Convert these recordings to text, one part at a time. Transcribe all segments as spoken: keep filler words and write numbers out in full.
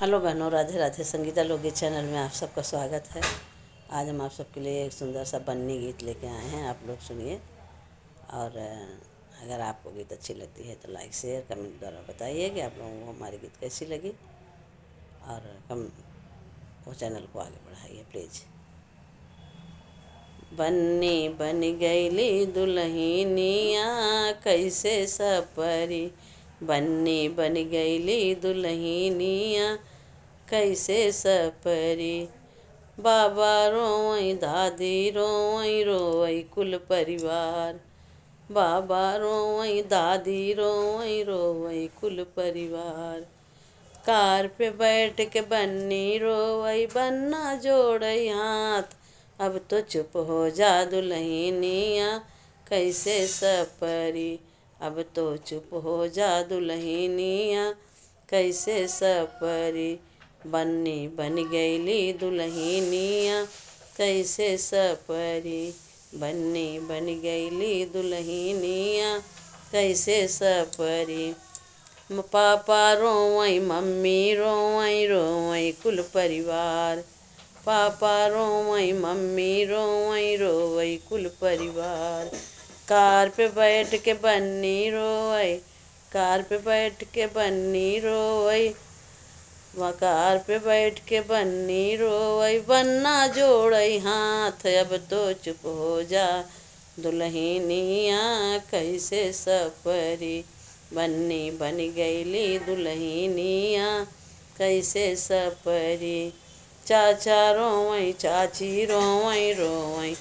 हेलो बहनों, राधे राधे। संगीता लोकगीत चैनल में आप सबका स्वागत है। आज हम आप सबके लिए एक सुंदर सा बन्नी गीत लेके आए हैं, आप लोग सुनिए। और, अ, अगर आपको गीत अच्छी लगती है तो लाइक, शेयर, कमेंट द्वारा बताइए कि आप लोगों को हमारी गीत कैसी लगी। और कम, वो चैनल को आगे बढ़ाइए प्लीज। बन्नी बनि गइली दुलहिनिया, कइसे सपरी। बन्नी बनि गइली दुलहिनिया, कइसे सपरी। बाबा रोवइ, दादी रोवइ, रोवइ कुल परिवार। बाबा रोवइ, दादी रोवइ, रोवइ कुल परिवार। कार पे बैठ के बन्नी रोवइ, बन्ना जोड़इ हाथ। अब तो चुप हो जा दुलहिनिया, कइसे सपरी। अब तो चुप हो जा दुलहिनिया, कइसे सपरी। बन्नी बनि गइली दुलहिनिया, कइसे सपरी। बन्नी बनि गइली दुलहिनिया, कइसे सपरी। म-, पापा रोवइ, मम्मी रोवइ, रोवइ कुल परिवार। पापा रोवइ, मम्मी रोवइ, रोवइ कुल परिवार। कार पे बैठ के बन्नी रोवइ, कार पे बैठ के बन्नी रोवइ, वा कार पे बैठ के बन्नी रोवइ, बन्ना जोड़इ हाथ। अब तो चुप हो जा दुलहिनिया, कइसे सपरी। बन्नी बनि गइली दुलहिनिया, कइसे सपरी। चाचा रोवइ, चाची रोवइ, रोवइ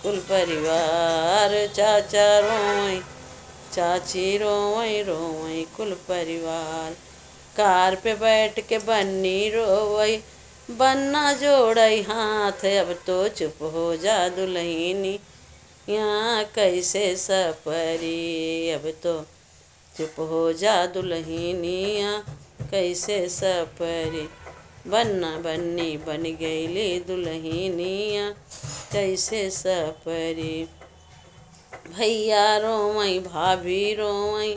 कुल परिवार। चाचा रोवइ, चाची रोवइ, रोवइ कुल परिवार। कार पे बैठ के बन्नी रोवइ, बन्ना जोड़इ हाथ। अब तो चुप हो जा दुलहिनिया, कइसे सपरी। अब तो चुप हो जा दुलहिनिया, कइसे सपरी। बन्ना बन्नी बनि गइली दुलहिनिया, कइसे सपरी। भइया रोवइ, भाभी रोवइ,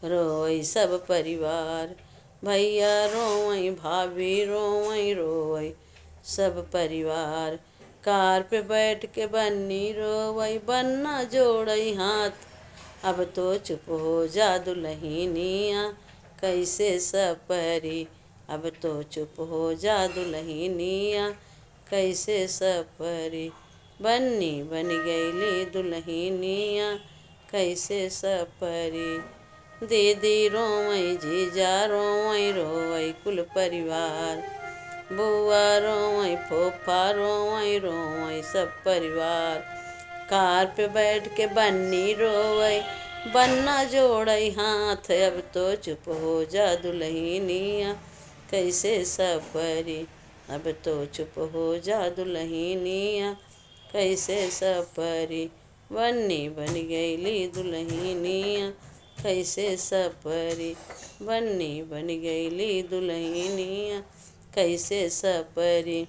रोवइ सब परिवार। भइया रोवइ, भाभी रोवइ, रोवइ सब परिवार। कार पे बैठ के बन्नी रोवइ, बन्ना जोड़इ हाथ। अब तो चुप हो जा दुलहिनिया, कइसे सपरी। अब तो चुप हो जा दुलहिनिया, कइसे सपरी। बन्नी बनि गइली दुलहिनिया, कइसे सपरी। दीदी रोवइ, जीजा रोवइ, रोवइ कुल परिवार। बुआ रोवइ, फूफा रोवइ, रोवइ सब परिवार। कार पे बैठ के बन्नी रोवइ, बन्ना जोड़इ हाथ। अब तो चुप हो जा दुलहिनिया, कइसे सपरी। अब तो चुप हो जा दुलहिनिया, कइसे सपरी। बन्नी बनि गइली दुलहिनिया, कइसे सपरी। बन्नी बनि गइली दुलहिनिया, कइसे सपरी।